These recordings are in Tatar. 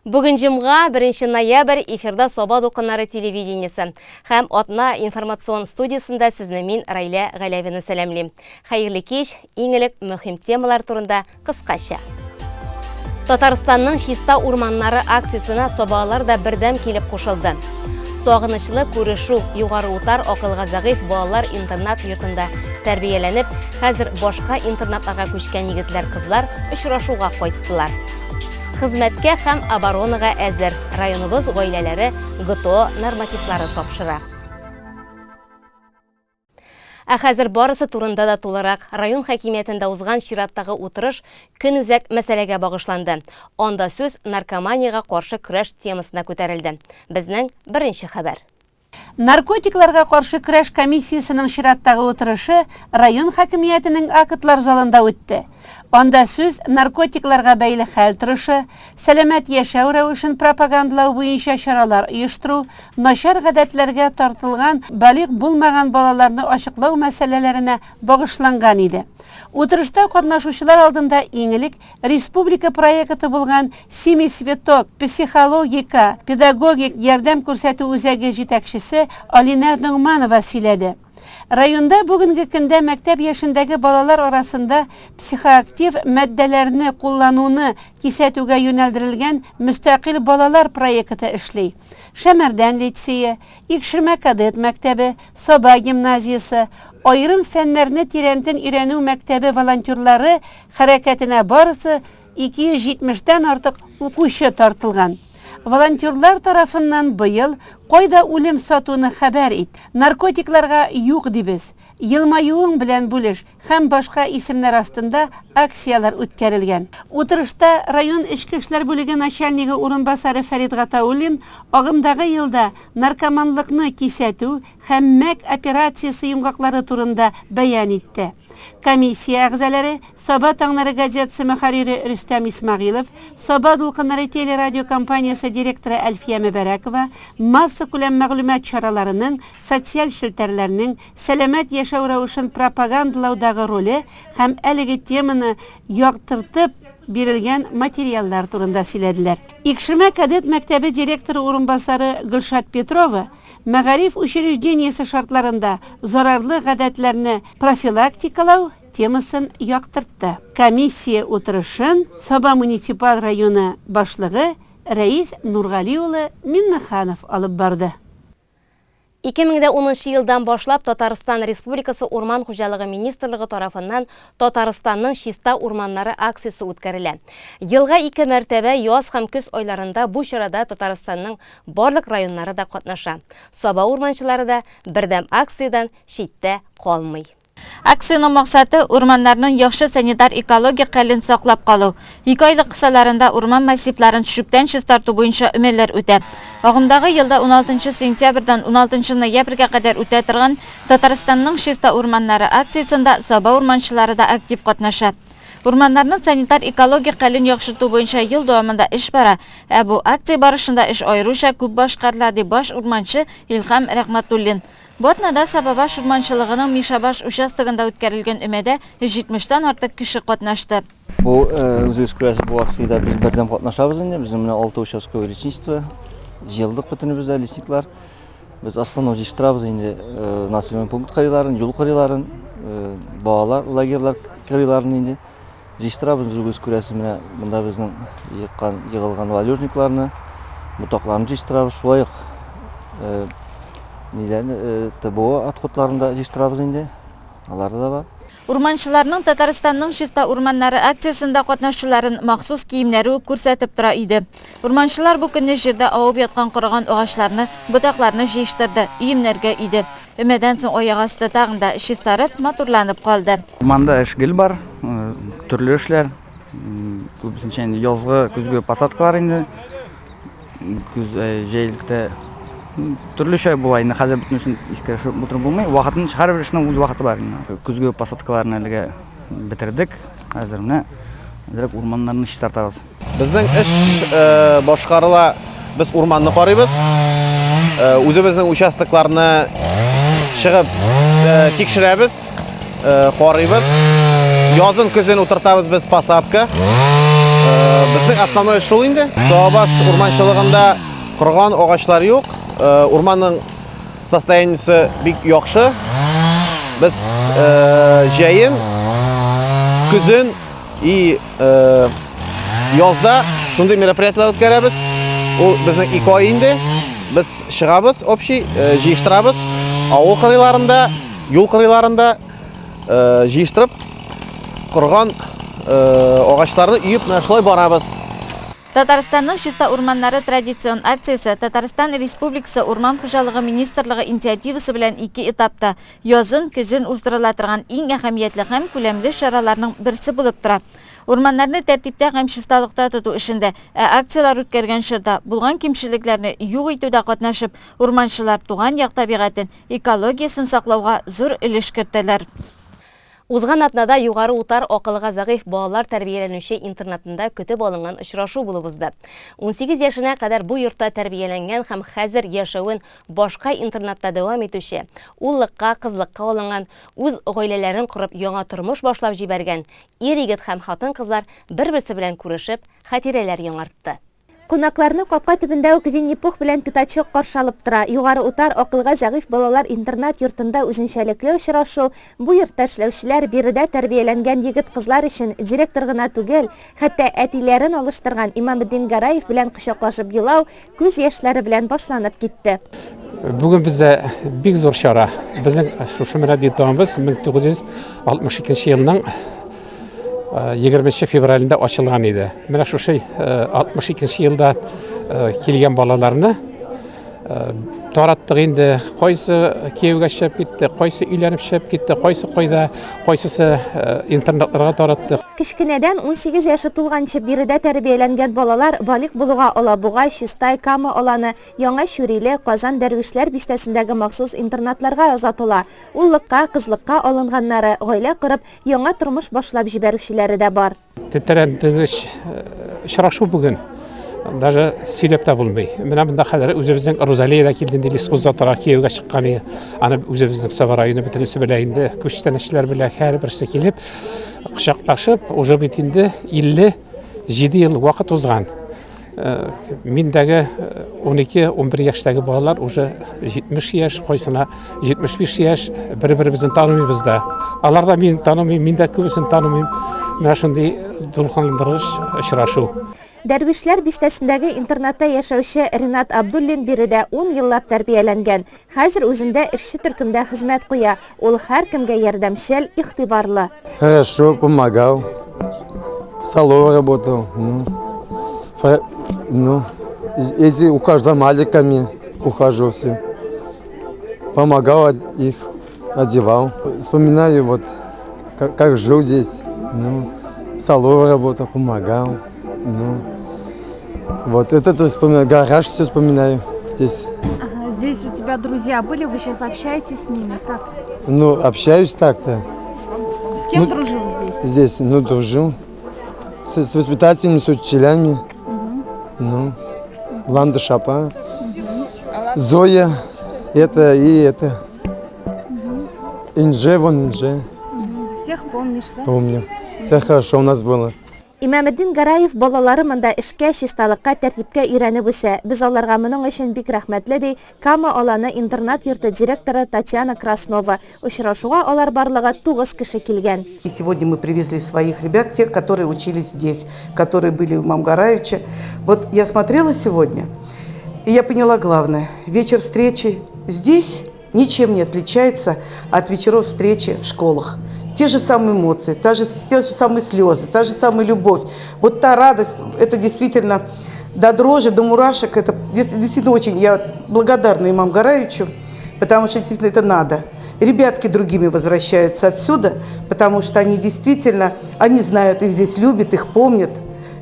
Бүген җомга, 1 ноябрь, эфирда Саба дулкыннары телевидениесе һәм Атна информацион студиясендә сезне мин, Райлә Галәвина сәламлим. Хәерле кич, иң элек мөһим темалар турында кыскача. Татарстанның чиста урманнары акциясенә сабалар да бердәм килеп кушылды. Сагынычлы күрешү Югары Утар акылга зәгыйфь балалар интернат йортында тәрбияләнеп, хәзер башка интернатларга күчкән егетләр-кызлар очрашуга кайттылар. Хезмәткә һәм оборонага әзер районыбыз гаиләләре ГТО нормативлары тапшыра. Ә хәзер барысы турында да тулырак. Район хакимиятендә узган чираттагы утырыш көнүзәк мәсьәләгә багышланды. Анда сүз наркоманиягә каршы көрәш темасына күтәрелде. Безнең беренче хәбәр. Наркотикларга каршы көрәш комиссиясенең чираттагы утырышы район хакимиятенең актлар залында үтте. Анда сүз наркотикларга бәйле хәл торышы, сәламәт яшәү рәвешен пропагандалау буенча чаралар оештыру, начар гадәтләргә тартылган балигъ булмаган балаларны ачыклау мәсьәләләренә багышланган иде. Утырышта катнашучылар алдында иң элек Республика проекты булган Семицветок психологика педагогик ярдәм күрсәтү үзәге җитәкчесе Алинә Ногманова сөйләде. Районда бүгенге көндә мәктәп яшендәге балалар арасында психоактив матдәләрне куллануны кисәтүгә юнәлдерелгән мөстәкыйль балалар проекты эшли. Шәмәрдән лицее, Икшермә кадет мәктәбе, Саба гимназиясе, аерым фәннәрне тирәнтен өйрәнү мәктәбе волонтерлары Хәрәкәтенә барысы 270 тән артык укучы тартылган. Волонтерлар тарафыннан быел Кайда үлем сатуны хәбәр ит, Наркотикларга юк дибез, Елмаюың белән бүлеш һәм башка исемнәр астында акцияләр үткәрелгән. Утырышта район эчке эшләр бүлеге начальнигы урынбасары Фәрит Гатауллин агымдагы елда наркоманлыкны кисәтү һәм мәк операциясе йомгаклары турында бәян итте. Комиссия әгъзалары, Саба таңнары газетасы мөхәррире Рөстәм Исмәгыйлов, Саба дулкыннары телерадиокомпаниясе директоры Әлфия Мөбәрәкова массакүләм мәгълүмат чараларының, социаль челтәрләрнең сәламәт яшәү рәвешен пропагандалаудагы роле һәм әлеге теманы яктыртып бирелгән материаллар турында сөйләделәр. Икшермә кадет мәктәбе директоры урынбасары Гөлшат Петрова Мәгариф учреждениесе шартларында зарарлы гадәтләрне профилактикалау темасын яктыртты. Комиссия утырышын Саба муниципаль районы башлыгы Рәис Нургали улы Миннеханов алып барды. 2010 нчы елдан башлап Татарстан Республикасы Урман хуҗалыгы министрлыгы тарафыннан Татарстанның чиста урманнары акциясе үткәрелә. Елга ике мәртәбә яз һәм көз айларында бу чарада Татарстанның Барлык районнары да катнаша. Саба урманчылары да бердәм акциядән читтә калмый. Акциянең максаты, урманнарның яхшы санитар-экологик хәлен саклап калу. Икеайлык кысаларында урман массивларын чүптән чистарту буенча өмәләр үтә. Агымдагы елда уналтынчы сентябрьдән уналтынчы ноябрьгә кадәр үтә торган Татарстанның чиста урманнары акциясендә Саба урманчылары да актив катнаша. Урманнарның санитар-экологик хәлен яхшырту буенча ел дәвамында эш бара, ә бу акция барышында эш аеруча күп башкарыла, ди баш урманчы Илһам Рәхмәтуллин. Бу атнада Сабабаш урманчылыгының Мишәбаш участогында үткәрелгән өмәдә 70 тән артык кеше катнашты. Бу, үзегез күрәсез, бу акциядә без бердәм катнашабыз инде. Безнең менә алты участковый лесничество җыелдык бөтенебез дә, лесниклар. Без основном җыештырабыз инде населенный пункт кырыйларын, юл кырыйларын, балалар лагерьлар кырыйларын инде җыештырабыз. Үзегез күрәсез, менә монда безнең еккан, егылган валюжникларны, ботакларны җыештырабыз. Шулай ук ниләрне, ТБО отходларын да җыештырабыз инде. Алары да бар. Урманчыларның Татарстанның чиста урманнары акциясендә катнашучыларын махсус киемнәре үк күрсәтеп тора иде. Урманчылар бу көнне җирдә авып яткан корыган агачларны, ботакларны җыештырды, өемнәргә өйде. Өмәдән соң аяк асты тагын да чистарып, матурланып калды. Урманда эш гел бар, төрле эшләр. Күбесенчә инде язгы, көзге посадкалар инде. Көз, җәйлектә төрлечә була инде. Хәзер бөтенесен искә төшереп утырып булмый. Вакытын, һәрбер эшнең үз вакыты бар инде. Көзге посадкаларны әлегә бетердек. Хәзер менә әзрәк урманнарны чистартабыз. Безнең эш башкарыла, без урманны карыйбыз. Үзебезнең участокларны чыгып тикшерәбез. Карыйбыз. Язын көзен утыртабыз без посадка. Безнең основной шул инде. Сабаш урманчылыгында корган агачлар юк. Урманның состояниесе бик яхшы. Без җәен, көзен и язда шундый мероприятиеләр үткәрәбез. Ул безнең ике ай инде. Без чыгабыз общий, җыештырабыз. Авыл кырыйларында, юл кырыйларында җыештырып корган агачларны өеп менә шулай барабыз. Татарстанның чиста урманнары традицион акциясе Татарстан Республикасы Урман хуҗалыгы министрлыгы инициативасы белән ике этапта, язын, көзен уздырыла торган иң әһәмиятле һәм күләмле чараларның берсе булып тора. Урманнарны тәртиптә һәм чисталыкта тоту эшендә, ә акцияләр үткәргән чорда булган кимчелекләрне юк итүдә катнашып, урманчылар туган як табигатен, экологиясен саклауга зур өлеш кертәләр. Узган атнада Югары Утар акылга зәгыйфь балалар тәрбияләнүче интернатында көтеп алынган очрашу булып узды. 18 яшенә кадәр бу йортта тәрбияләнгән һәм хәзер яшәвен башка интернатта дәвам итүче, уллыкка, кызлыкка алынган, үз гаиләләрен корып яңа тормыш башлап җибәргән ир-егет һәм хатын-кызлар бер-берсе белән күрешеп, хатирәләр яңартты. Кунакларны капка төбендә үк Винни-Пух белән Пятачок каршы алып тора. Югары Утар акылга зәгыйфь балалар интернат-йортында үзенчәлекле очрашу. Бу йортта эшләүчеләр, биредә тәрбияләнгән егет-кызлар өчен директор гына түгел, хәтта әтиләрен алыштырган Имаметдин Гараев белән кочаклашып елау, күз яшьләре белән башланып китте. Бүген бездә бик зур чара. Безнең шушы менә детдомыбыз 1962 елның 20 февралендә ачылган иде. Менә шушы 62 елда килгән балаларны тараттык инде. Кайсы кияүгә чыгып китте, кайсы өйләнеп чыгып китте, кайсы кайда, кайсысы интернатларга тараттык. Кечкенәдән 18 яше тулганчы биредә тәрбияләнгән балалар балигъ булуга Алабуга, Чистай, Кама Аланы, Яңа Чүриле, Казан Дәрвишләр бистәсендәге махсус интернатларга озатыла. Уллыкка, кызлыкка алынганнары, гаилә корып, яңа тормыш башлап җибәрүчеләре дә бар. Тетрәндергеч очрашу бүген. Даже сөйләп тә булмый. Менә монда хәзер үзебезнең Розалия дә килде инде, Лесхозда тора, кияүгә чыккан иде. Аны үзебезнең Саба районы бөтенесе белә инде, күчтәнәчеләр белә, һәрберсе килеп, кочаклашып, уже бит инде 57 ел вакыт узган. Миндәге 12-11 яшьтәге балалар уже 70 яшь, кайсына 75 яшь, бер-беребезне танымыйбыз да. Алар да мине танымый, мин дә күбесен танымыйм. Менә шундый дулкынландыргыч очрашу. Дәрвишләр бистәсендәге интернатта яшәүче Ринат Абдуллин биредә ун еллап тәрбияләнгән. Хәзер үзендә эшче төркемдә хезмәт куя. Ул һәркемгә ярдәмчел, игътибарлы. Хорошо, помогал. В столовой работал. Ну, ну, эти ухаживал за мальчиками, ухаживал все. Помогал их, одевал. Вспоминаю, вот, как, как жил здесь. Ну, в столовой работал, помогал. Ну, вот это, это вспоминаю, гараж все вспоминаю здесь. Ага, здесь у тебя друзья были, вы сейчас общаетесь с ними? Как? Ну, общаюсь так-то. С кем ну, дружил здесь? Здесь, ну, дружил. С, с воспитателями, с учителями. Угу. Ну, Ланда Шапа. Угу. Зоя, это и это. Угу. Инже, вон Инже. Угу. Всех помнишь, да? Помню. Все хорошо у нас было. Имаметдин Гараев балалары монда эшкә, чисталыкка, тәртипкә өйрәнеп үсә. Без аларга моның өчен бик рәхмәтле, ди Кама Аланы интернат-йорты директоры Татьяна Краснова. Очрашуга алар барлыгы тугыз кеше килгән. И сегодня мы привезли своих ребят, тех, которые учились здесь, которые были у Мамгараевича. Вот я смотрела сегодня, и я поняла главное. Вечер встречи здесь ничем не отличается от вечеров встречи в школах. Те же самые эмоции, та же, те же самые слезы, та же самая любовь. Вот та радость, это действительно до дрожи, до мурашек, это действительно очень, я благодарна Имам Гараевичу, потому что действительно это надо. Ребятки другими возвращаются отсюда, потому что они действительно, они знают, их здесь любят, их помнят.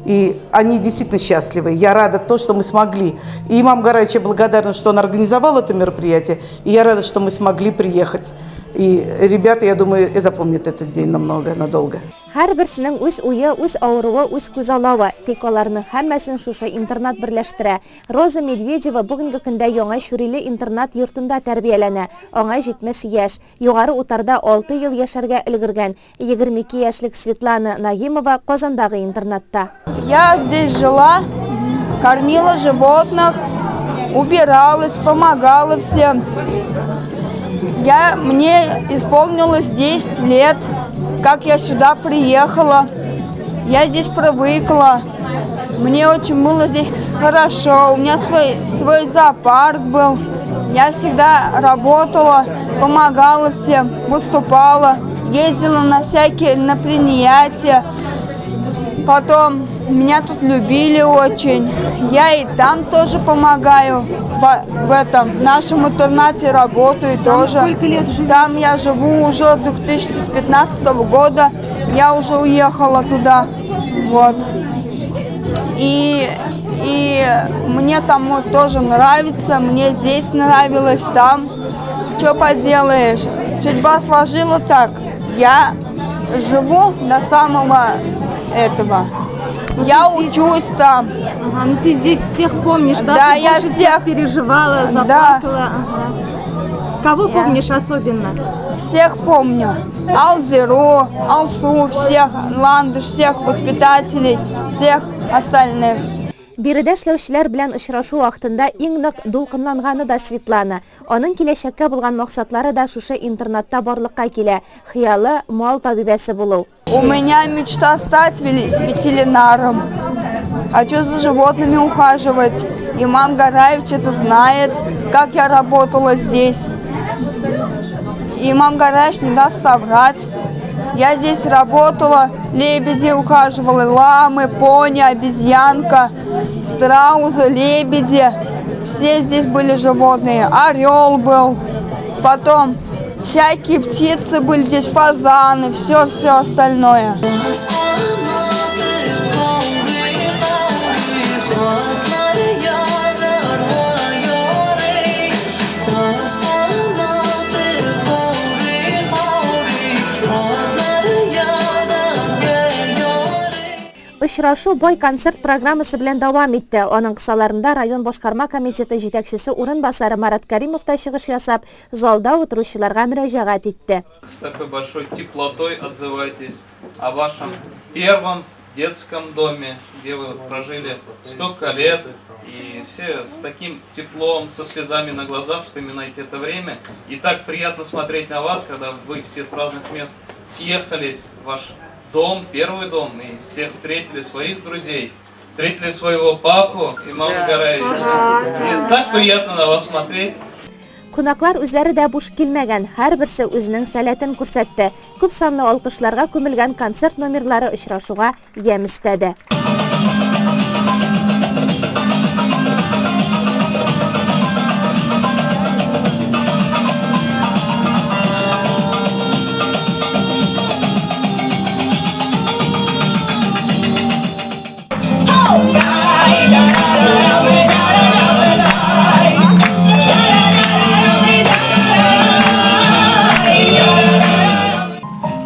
И они действительно счастливы. Я рада то, что мы смогли. И Имам Гараевич я благодарна, что он организовал это мероприятие. И я рада, что мы смогли приехать. И ребята, я думаю, и запомнят этот день намного, надолго. Һәрберсенең үз уе, үз авыруы, үз күзаллавы. Тик аларның һәммәсен шушы интернат берләштерә. Роза Медведева бүгенге көндә Яңа Чүриле интернат йортында тәрбияләнә. Аңа 70 яшь. Югары Утарда алты ел яшәргә өлгергән. 22 яшьлек Светлана Нагимова Казандагы интернатта. Я здесь жила, кормила животных, убиралась, помогала всем. Я, мне исполнилось 10 лет, как я сюда приехала. Я здесь привыкла. Мне очень было здесь хорошо. У меня свой, свой зоопарк был. Я всегда работала, помогала всем, выступала, ездила на всякие на принятия. Потом меня тут любили очень. Я и там тоже помогаю. В, в этом нашем интернате работаю там тоже. Сколько лет живешь? Там я живу уже 2015 года. Я уже уехала туда. Вот. И, и мне там вот тоже нравится, мне здесь нравилось, там. Что поделаешь? Судьба сложила так. Я живу до самого этого. Ну, я здесь... учусь там. Ага, ну ты здесь всех помнишь, да? Да, ты я всех переживала, заплакала. Да. Ага. Кого я... помнишь особенно? Всех помню. Алзеру, Алсу, всех, Ландыш, всех воспитателей, всех остальных. Биредә эшләүчеләр белән очрашу вакытында иң нык дулкынланганы да Светлана. Аның киләчәккә булган максатлары да шушы интернатта барлыкка килә. Хыялы, мал табибәсе булу. У меня мечта стать ветеринаром. Хочу за животными ухаживать. Имам Гараевич это знает, как я работала здесь. Имам Гараевич не даст соврать. Я здесь работала, лебеди ухаживала, ламы, пони, обезьянка, страусы, лебеди. Все здесь были животные. Орел был. Потом всякие птицы были здесь, фазаны, все-все остальное. Очрашу бай концерт программасы белән дәвам итте. Аның кысаларында район башкарма комитеты җитәкчесе урынбасары Марат Кәримов та чыгыш ясап, залда утыручыларга мөрәҗәгать итте. С такой большой теплотой отзывайтесь о вашем первом детском доме, где вы прожили столько лет, и все с таким теплом, со слезами на глазах вспоминаете это время. И так приятно смотреть на вас, когда вы все с разных мест съехались в ваш дом, первый дом, и всех встретили своих друзей, встретили своего папу Имама Да. Гараевича. И так приятно на вас смотреть. Кунаклар үзләре дә буш килмәгән, һәрберсе үзенең сәләтен күрсәтте. Күп санлы алкышларга күмелгән концерт номерлары очрашуга ямь өстәде.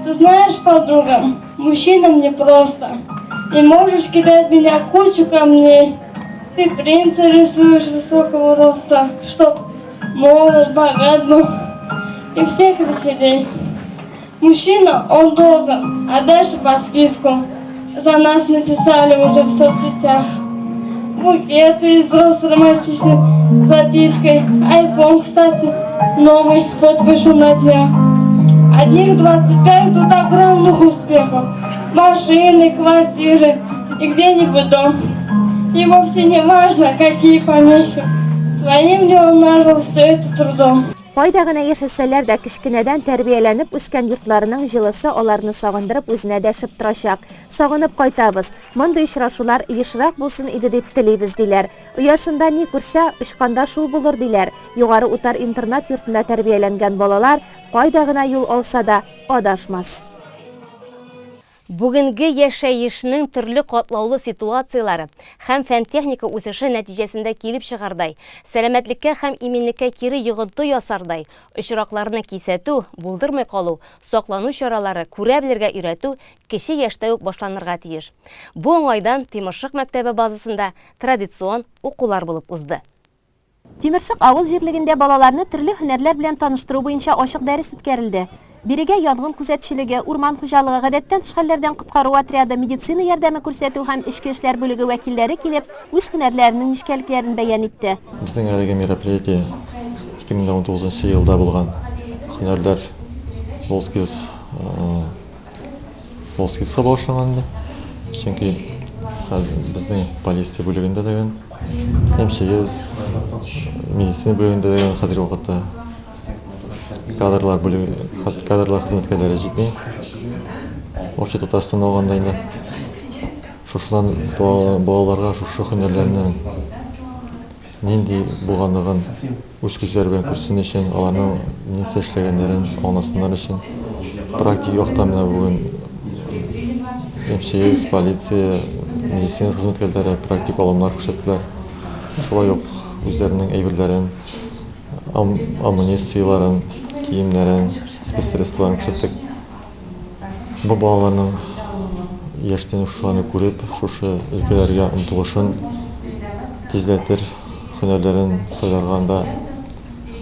Ты знаешь, подруга, мужчинам непросто. И можешь кидать меня кучу камней. Ты принца рисуешь высокого роста, чтоб молод, богат был и всех веселей. Мужчина, он должен, а дальше по списку. За нас написали уже в соцсетях. Букеты из роз романтичной запиской. Айфон, кстати, новый, вот вышел на днях. Одних 25 тут огромных успехов. Машины, квартиры и где-нибудь дом. И вовсе не важно, какие помехи. Своим ли он нажил все это трудом. Кайда гына яшәсәләр дә, кечкенәдән тәрбияләнеп үскән йортларының җылысы аларны сагындырып үзенә дәшеп торачак. Сагынып кайтабыз. Мондый очрашулар ешрак булсын иде дип телибез, диләр. Оясында ни күрсә, очканда шул булыр, диләр. Югары Утар интернат-йортында тәрбияләнгән балалар кайда гына юл алса да, адашмас. Бүгенге яшәешнең төрле катлаулы ситуацияләре һәм фән-техника үсеше нәтиҗәсендә килеп чыгардай, сәламәтлеккә һәм иминлеккә кире йогынты ясардай очракларны кисәтү, булдырмый калу, саклану чаралары күрә белергә өйрәтү кече яшьтә үк башланырга тиеш. Бу уңайдан Тимершык мәктәбе базасында традицион укулар булып узды. Тимершык авыл җирлегендә балаларны төрле һөнәрләр белән таныштыру буенча ачык дәрес үткәрелде. Бирегә янгын күзәтчелеге, урман хуҗалыгы, гадәттән тыш хәлләрдән коткару отряды, медицина ярдәме күрсәтү һәм эчке эшләр бүлеге вәкилләре килеп, үз һөнәрләренең нечкәлекләрен бәян итте. Безнең әлеге мероприятие 2019 нчы елда булган һөнәрләр WorldSkills WorldSkillsка багышланган инде. Чөнки хәзер безнең полиция бүлегендә дә МЧС, медицина бүлегендә дә хәзерге вакытта кадрлар бүлеге, кадрлар хезмәткәрләре җитми. Вообще Татарстанда алганда инде шушыдан балаларга шушы һөнәрләрнең нинди булганлыгын үз күзләре белән күрсен өчен, аларның нәрсә эшләгәннәрен аңласыннар өчен практик яктан менә бүген МЧС, полиция, медицина хезмәткәрләре практик алымнар күрсәттеләр. Шулай ук үзләренең әйберләрен, амуницияләрен, киемнәрен, спецсредстволарын күрсәттек. Бу балаларның яшьтән үк шуларны күреп, шушы өлкәләргә омтылышын тизләтер, һөнәрләрен сайларга да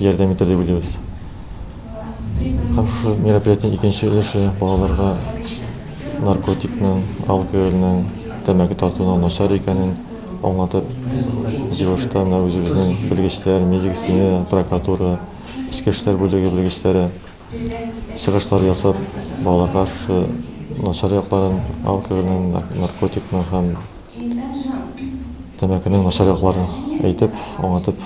ярдәм итәр дип уйлыйбыз. Һәм шушы мероприятиенең икенче өлеше балаларга наркотикның, алкогольнең, тәмәке тартуның начар икәнен аңлатып, җыелышта менә үзебезнең белгечләр, медицина, прокуратура, эчке эшләр бүлеге белгечләре Чыгышлар ясап, балаларга шушы начар якларын, алкогольнең, наркотикның һәм тәмәкенең начар якларын әйтеп, аңлатып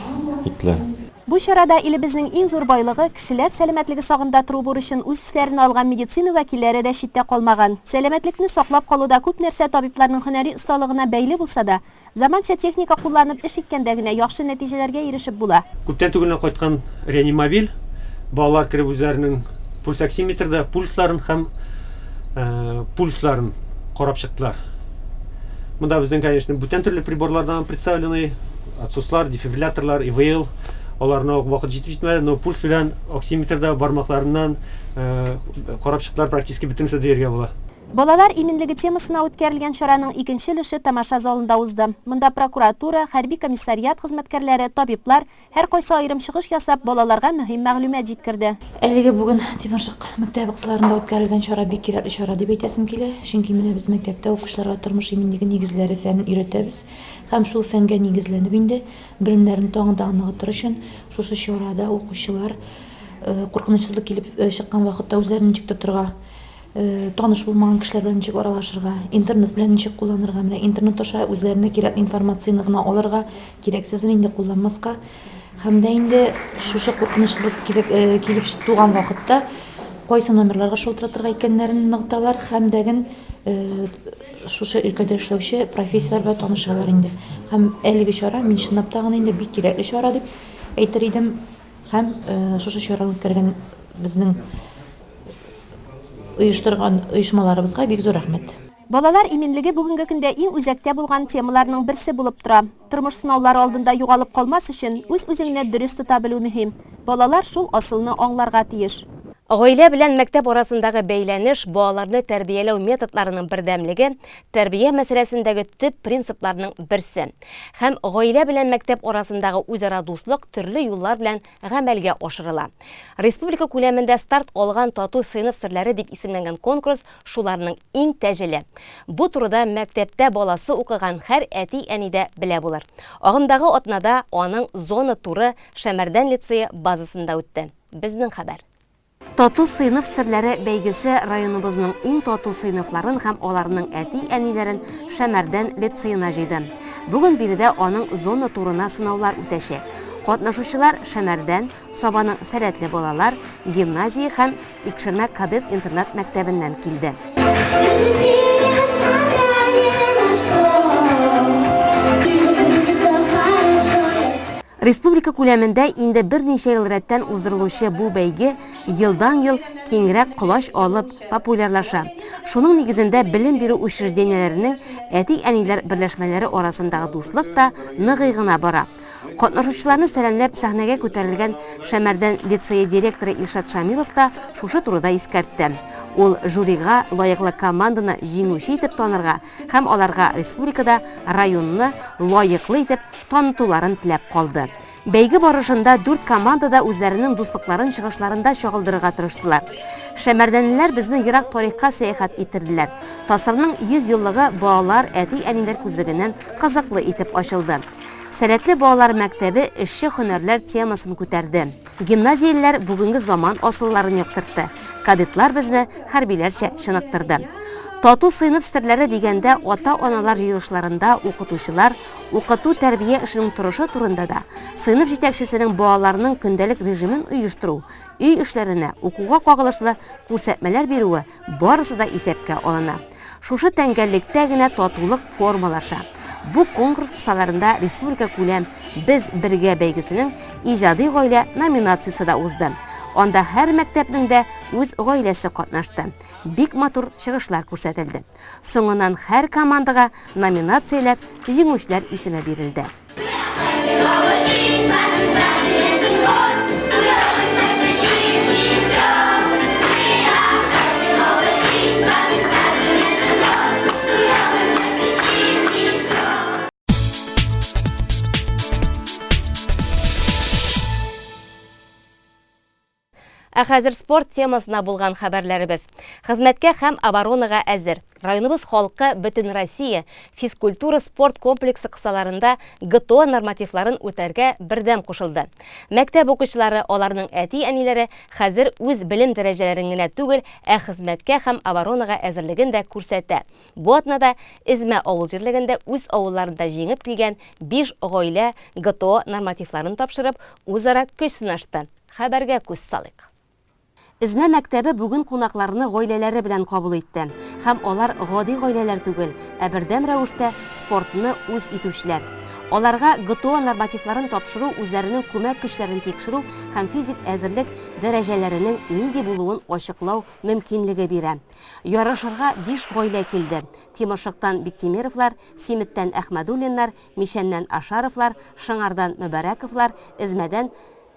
киттеләр. Бу чарада илебезнең иң зур байлыгы, кешеләр сәламәтлеге сагында тору бурычын үз өсләренә алган медицина вәкилләре дә читтә калмаган. Сәламәтлекне саклап калуда күп нәрсә табибларның һөнәри осталыгына бәйле булса да, Заманча техника кулланып эш иткәндә генә яхшы нәтиҗәләргә ирешеп була. Күптән түгел генә кайткан реанимобиль, балалар кереп үзләренең пульсоксиметрда пульсларын һәм пульсларын карап чыктылар. Монда безнең, конечно, бүтән төрле приборлардан представлены, отсослар, дефибрилляторлар, ИВЛ, аларына ук вакыт җитеп җитмәде, но пульс белән оксиметрда бармакларыннан карап чыктылар, практически бөтенесе дияргә була. Балалар иминлеге темасына үткәрелгән чараның икенче өлеше тамаша залында узды. Монда прокуратура, хәрби комиссариат хезмәткәрләре, табиблар, һәркайсы аерым чыгыш ясап, балаларга мөһим мәгълүмат җиткерде. Әлеге бүген Тимершык мәктәбе кысаларында үткәрелгән чара бик кирәкле чара дип әйтәсем килә. Чөнки менә без мәктәптә укучыларга тормыш иминлеге нигезләре фәнен өйрәтәбез һәм шул фәнгә нигезләнеп инде белемнәрен тагын да ныгытыр өчен шушы чарада укучылар куркынычсызлык килеп чыккан вакытта үзләрен ничек тотырга, Таныш булмаган кешеләр белән ничек аралашырга, интернет белән ничек кулланырга, менә интернет аша үзләренә кирәкле информацияне гына алырга, кирәксезен инде кулланмаска. Һәм дә инде шушы куркынычсызлык килеп, килеп туган вакытта кайсы номерларга шалтыратырга икәннәрен ныгыталар һәм дәген шушы өлкәдә эшләүче профессияләр белән танышалар инде. Һәм әлеге чара мин чынлап та гына инде бик кирәкле чара дип әйтер идем. Һәм шушы чараны үткәргән безнең оештырган оешмаларыбызга бик зур рәхмәт. Балалар иминлеге бүгенге көндә иң үзәктә булган темаларның берсе булып тора. Тормыш сынаулары алдында югалып калмас өчен, үз-үзеңне дөрес тота белү мөһим. Балалар шул асылны аңларга тиеш. Гаилә белән мәктәп арасындагы бәйләнеш, балаларны тәрбияләү методларының бердәмлеге, тәрбия мәсьәләсендәге төп принципларның берсе. Һәм гаилә белән мәктәп арасындагы үзара дуслык төрле юллар белән гамәлгә ашырыла. Республика күләмендә старт алган Тату сыйныф серләре дип исемләнгән конкурс шуларның иң тәҗеле. Бу турыда мәктәптә баласы укыган һәр әти-әни дә белә булыр. Агымдагы атнада аның зона туры Шәмәрдән лицее базасында үтте. Безнең хәбәр. Тату сыйныф серләре бәйгесе районыбызның иң тату сыйныфларын һәм аларның әти-әниләрен Шәмәрдән лицеена җыйды. Бүген биредә аның зона турына сынаулар үтәчәк. Катнашучылар Шәмәрдән, Сабаның сәләтле балалар гимназия һәм Икшермә кадет интернат мәктәбеннән килде. Республика күләмендә инде берничә ел рәттән уздырылучы бу бәйге елдан-ел киңрәк колач алып популярлаша. Шуның нигезендә белем бирү учреждениеләренең әти-әниләр берләшмәләре арасындагы дуслык та ныгый гына бара. Катнашучыларны сәламләп сәхнәгә күтәрелгән Шәмәрдән лицее директоры Илшат Шамилов та шушы турыда искәртте. Ул жюрига лаеклы команданы җиңүче итеп танырга һәм аларга республикада районны лаеклы итеп танытуларын теләп калды. Бәйге барышында дүрт команда да үзләренең дуслыкларын чыгышларында чагылдырырга тырыштылар. Шәмәрдәнлеләр безне ерак тарихка сәяхәт иттерделәр. ТАССРның 100 еллыгы балалар, әти-әниләр күзлегеннән кызыклы итеп ачылды. Сәләтле балалар мәктәбе эшче һөнәрләр темасын күтәрде. Гимназиялеләр бүгенге заман асылларын яктыртты, кадетлар безне хәрбиләрчә чыныктырды. Тату сыйныф серләре дигәндә ата-аналар җыелышларында укытучылар укыту-тәрбия эшенең торышы турында да, сыйныф җитәкчесенең балаларның көндәлек режимын оештыру, өй эшләренә, укуга кагылышлы күрсәтмәләр бирүе Барысы да исәпкә алына. Шушы тәңгәллектә генә татулык формалаша. Бу конкурс кысаларында республикакүләм Без бергә бәйгесенең Иҗади гаилә номинациясе дә узды. Анда һәр мәктәпнең дә үз гаиләсе катнашты. Бик матур чыгышлар күрсәтелде. Соңыннан һәр командага номинацияләп җиңүчеләр исеме бирелде. Ә хәзер спорт темасына булган хәбәрләребез. Хезмәткә һәм оборонага әзер. Районыбыз халкы Бөтенроссия физкультура-спорт комплексы кысаларында ГТО нормативларын үтәргә бердәм кушылды. Мәктәп укучылары, аларның әти-әниләре хәзер үз белем дәрәҗәләрен генә түгел, ә хезмәткә һәм оборонага әзерлеген дә күрсәтә. Бу атнада Эзмә авыл җирлегендә үз авылларында җиңеп килгән биш гаилә ГТО нормативларын тапшырып, үзара көч сынашты. Хәбәргә күз салыйк. Эзмә мәктәбе бүген кунакларны гаиләләре белән кабул итте. Һәм алар гади гаиләләр түгел, ә бердәм рәвештә спортны үз итүчеләр. Аларга ГТО нормативларын тапшыру үзләренең күмәк көчләрен тикшерү һәм физик әзерлек дәрәҗәләренең нинди булуын ачыклау мөмкинлеге бирә. Ярышырга биш гаилә килде, Тимершыктан Биктимеровлар, Симеттән Әхмәдуллиннар, Мичәннән Ашаровлар, Шыңардан Мөбарәковлар, Эзмәдән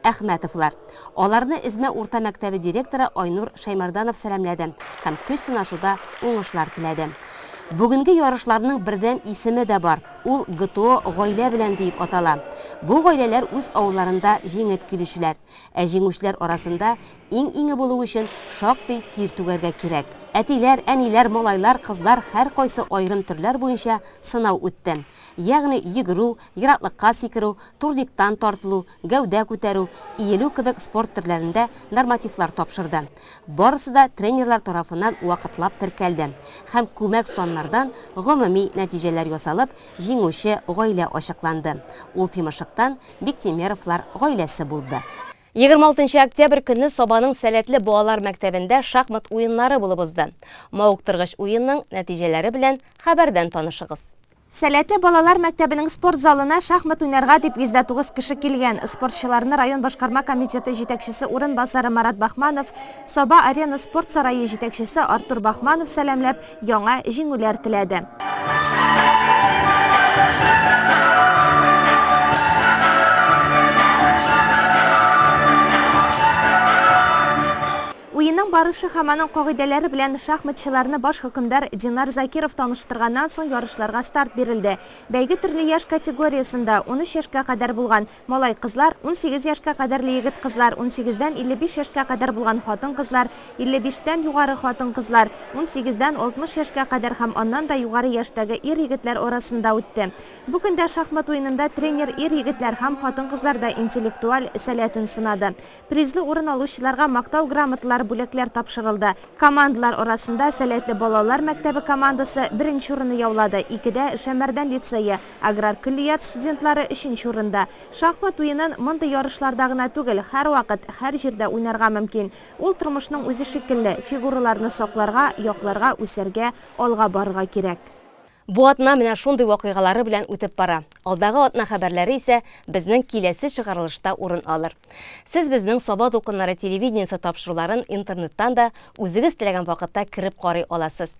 Әхмәтовлар. Аларны Эзмә урта мәктәбе директоры Айнур Шәймәрданов сәламләде һәм көч сынашуда уңышлар теләде. Бүгенге ярышларның бердәм исеме дә бар, ул ГТО гаилә белән диеп атала. Бу гаиләләр үз авылларында җиңеп килүчеләр. Ә җиңүчеләр арасында иң-иңе булу өчен шактый тир түгәргә кирәк. Әтиләр, әниләр, малайлар, кызлар һәркайсы аерым төрләр буенча сынау үтте. Ягъни йөгерү, ераклыкка сикерү, турниктан тартылу, гәүдә күтәрү, иелү кебек спорт төрләрендә нормативлар тапшырды. Барысы да тренерлар тарафыннан вакытлап теркәлде һәм күмәк саннардан гомуми нәтиҗәләр ясалып, җиңүче гаилә ачыкланды. Ул Тимершыктан Биктимеровлар гаиләсе булды. 26 нчы октябрь көнне Сабаның сәләтле балалар мәктәбендә шахмат уеннары булып узды. Мавыктыргыч уенның нәтиҗәләре белән хәбәрдән танышыгыз. Сәләтле балалар мәктәбенең спорт залына шахмат уйнарга дип 109 кеше килгән. Спортчыларны район башкарма комитеты җитәкчесе урынбасары Марат Бахманов, Саба Арена спорт сарае җитәкчесе Артур Бахманов сәламләп, яңа җиңүләр теләде. Уенның барышы һәм аның кагыйдәләре белән шахматчыларны баш хөкемдар Динар Закиров таныштырганнан соң ярышларга старт бирелде. Бәйге төрле яшь категориясендә, 13 яшькә кадәр булган малай-кызлар, 18 яшькә кадәрле егет-кызлар, унсигездән 55 яшькә кадәр булган хатын-кызлар, 55 тән югары хатын-кызлар, унсигездән 60 яшькә кадәр һәм аннан да югары яшьтәге ир-егетләр арасында үтте. Бу көндә шахмат уенында тренер ир-егетләр һәм хатын-кызлар да интеллектуаль сәләтен сынады. Призлы урын алучыларга Мактау грамоталары, бүләкләр тапшырылды. Командалар арасында Сәләтле балалар мәктәбе командасы беренче урынны яулады, икедә, Шәмәрдән лицее, аграр көллият студентлары өченче урында. Шахмат уенын мондый ярышларда гына түгел, һәрвакыт, һәр җирдә уйнарга мөмкин. Ул тормышның үзе шикелле, фигураларны сакларга, якларга, үсәргә, алга барырга кирәк. Бу атна менә шундый вакыйгалары белән үтеп бара. Алдагы атна хәбәрләре исә безнең киләсе чыгарылышта урын алыр. Сез безнең Саба дулкыннары телевидениесе тапшыруларын интернеттан да үзегез теләгән вакытта кереп карый аласыз.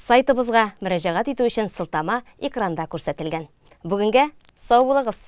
Сайтыбызга мөрәҗәгать итү өчен сылтама экранда күрсәтелгән. Бүгенгә сау булыгыз!